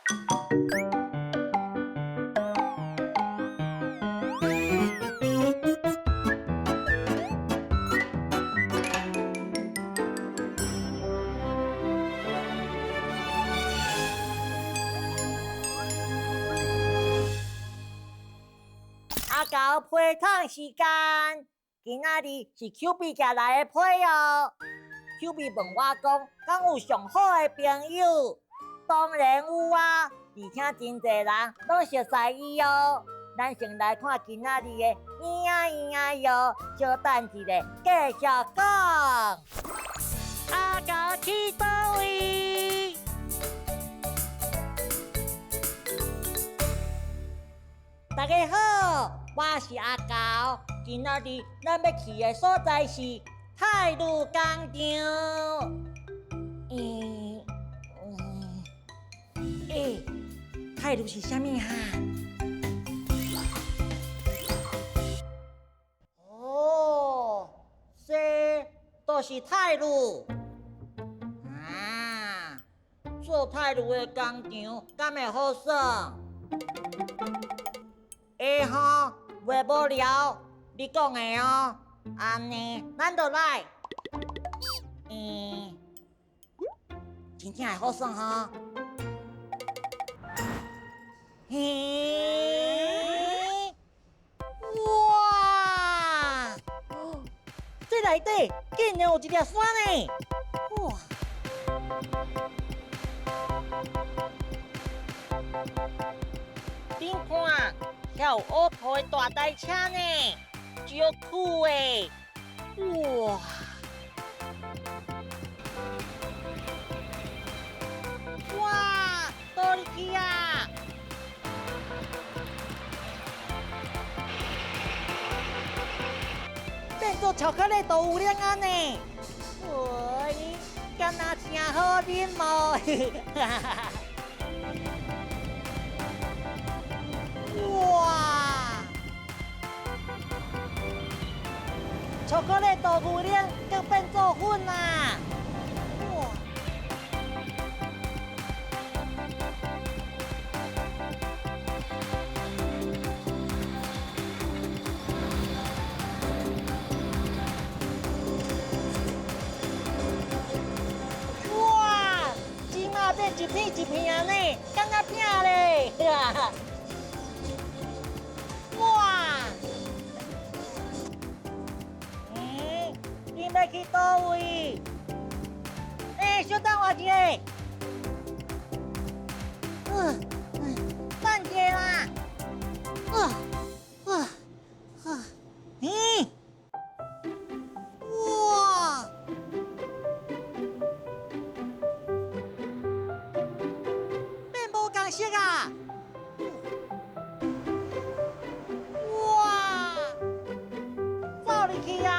阿猴批桶時間，今仔日是 Q B 寄來的批哦。Q B 問我講，敢有上好的朋友？當然有啊，而且真濟人攏熟似伊哦。咱先來看今仔日的咿呀咿呀喲，小等一下，繼續講。阿猴去佗位？大家好，我是阿猴。今仔日咱欲去的所在是泰魯工場。欸，泰魯是啥物哈？哦，這就是泰魯。啊，做泰魯的工廠，敢會好耍？會吼，袂無聊，你講的哦，按呢，咱就來。真正會好耍吼。嘿，哇，這內底竟然有一粒山呢！哇！恁看，遐有烏塗的大台車呢，足酷的！哇！哇，倒入去啊！變做巧克力豆腐奶啊呢！喂，敢若誠好啉哦！哇！巧克力豆腐奶閣變做粉啊！哇！哇！這馬變一片一片呢，敢若餅咧！哇！恁欲去佗位？欸，小等我一下。等一下啦。咦？哇！變無仝色啊！哇！走入去啊！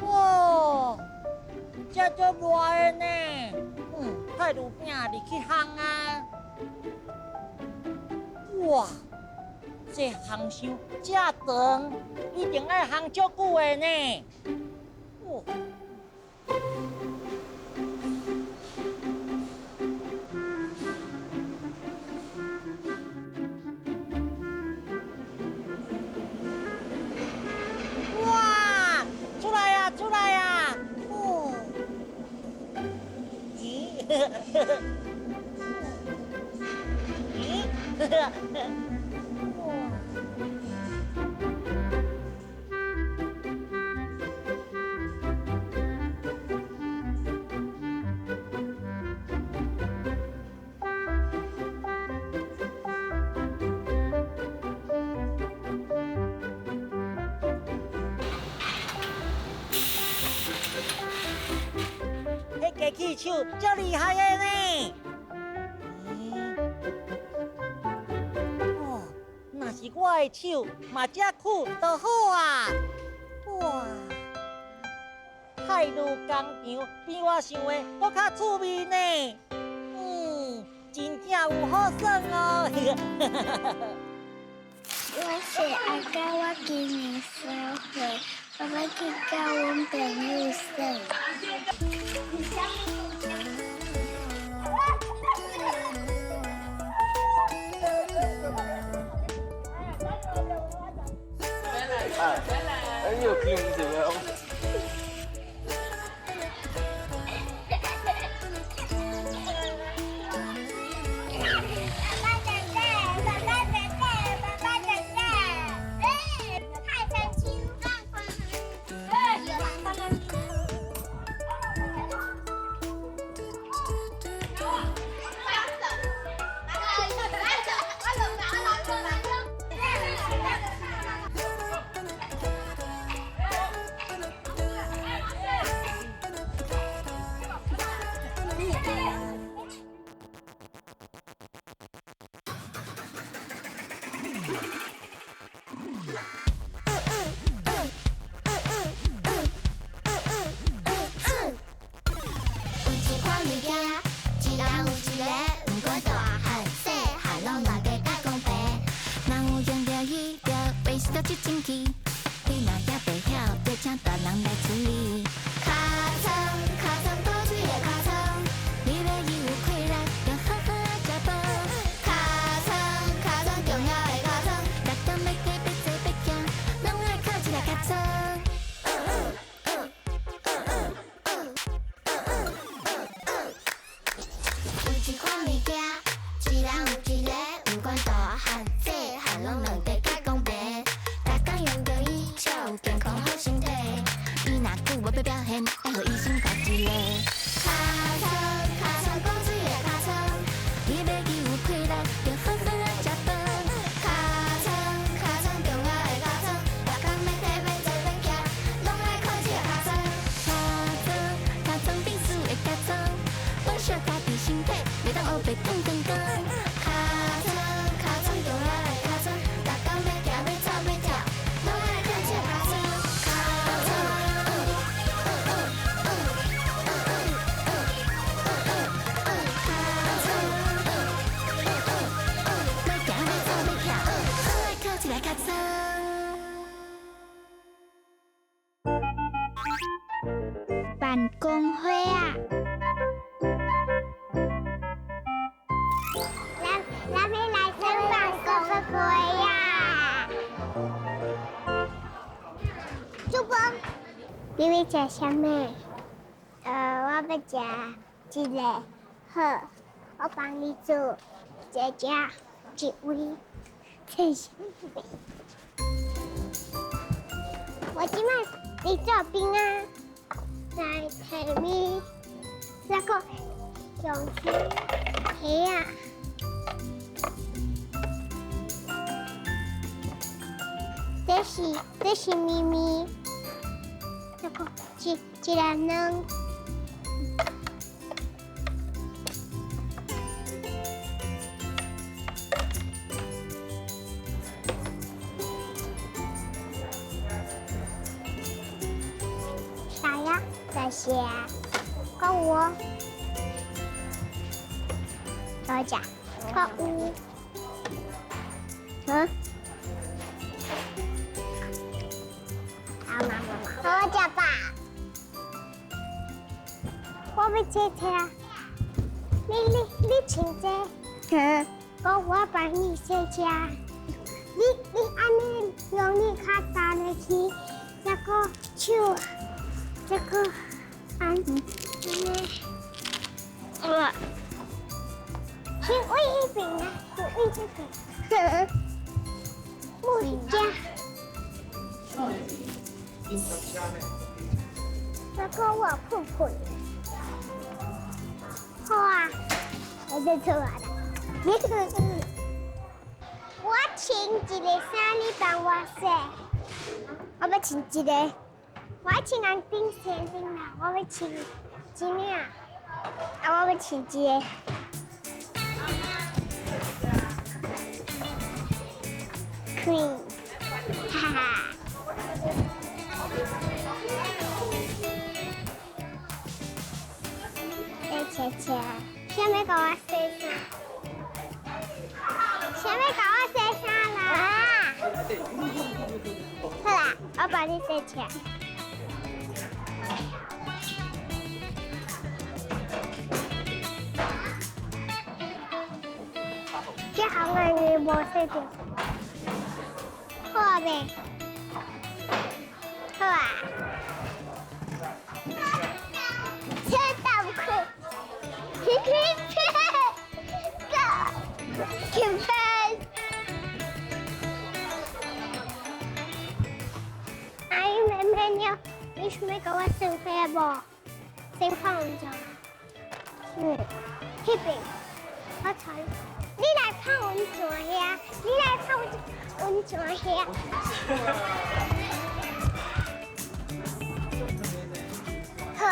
哇！這足熱的呢。泰魯餅入去烘啊！哇！這烘箱這長，一定愛烘足久的呢。哇！哇！出來啊！出來啊！哦！咦？咦？哇！彼機器手足厲害的呢！哦，若是我的手嘛遮久就好啊！哇，泰魯工廠比我想的閣較趣味呢！真正有好耍哦！我是阿猴，我今年3歲，我欲去佮阮朋友耍。有一款物件，一人有一个，不管大汉细汉，拢来加甲讲白。若有用著伊，就袂使得出清气。你若犹袂晓，就请大人来处理。尻川，尻川，倒水的尻川。你欲伊有气力，就好好仔食饭。尻川，尻川，重要的尻川。逐工欲起欲坐欲行，拢爱靠这个尻川。有一款物件，一人有一个，不管大汉细汉，拢两块甲公平。逐工用著伊，才有健康好身体。伊若久无欲表现，爱予医生教一个。尻川，尻川，古水的尻川。你欲伊有气力，就好好仔食饭。尻川，尻川，重要的尻川。逐工欲起欲坐欲行，拢爱靠这个尻川。尻川，尻川必须的尻川，保惜家己身体，袂当乌白转光光。尻川，尻川，重要的尻川。逐工欲行欲走欲跳，拢爱靠这个尻川。尻川。欲行欲走欲跳，拢爱靠这个尻川。办公会啊！咱咱欲来耍办公会呀！主播，你欲食啥物？我欲食这个，好，我幫你煮。姐姐，一位，這是。我這擺佇做冰啊，來提米，那個用蝦啊。這是咪咪，這個一一粒卵。啥呀？這些，夠我，多食，夠有，嗯。好，媽媽，好食吧？我欲切切，你穿這，嗯，我幫你洗車。你按呢用你跤踏落去，這個手，這個按按呢，我先位彼邊啊，先位這邊，木匠。那個我困困。好啊，我就出來了。我穿一个衫，你幫我洗。我欲穿一个，我穿紅頂青頂啦，我欲穿這領，啊，我欲穿一个。Cream，哈哈。洗車車，啥物共我洗衫？啥物共我洗衫啦？好啦，我幫你洗車。這紅的你無洗著，好未？好啊。車到開，嘿嘿嘿，Go，減分。阿姨妹妹，你準備給我洗花無？洗泡溫泉。嗯，彼邊，我帶你。你來泡溫泉遐，你來泡溫泉遐。好啊，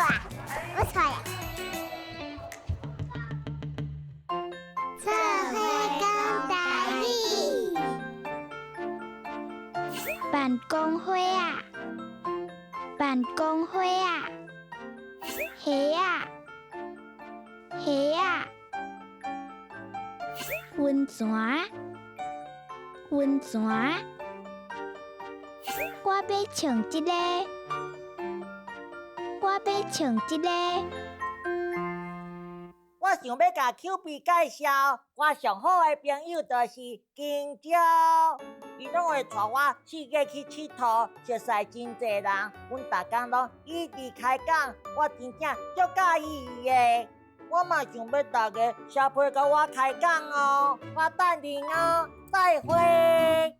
我錯了。辦公會啊，辦公會啊，蝦仔，蝦仔，溫泉，溫泉，我欲穿這个，我欲穿這个。我想欲共 Q B 介紹，我上好的朋友就是金蕉，伊攏會帶我四界去𨑨迌，熟似真濟人，阮逐工攏一直開講，我真正足佮意伊的。我嘛想欲大家相陪佮我開講哦，我等恁哦，再會。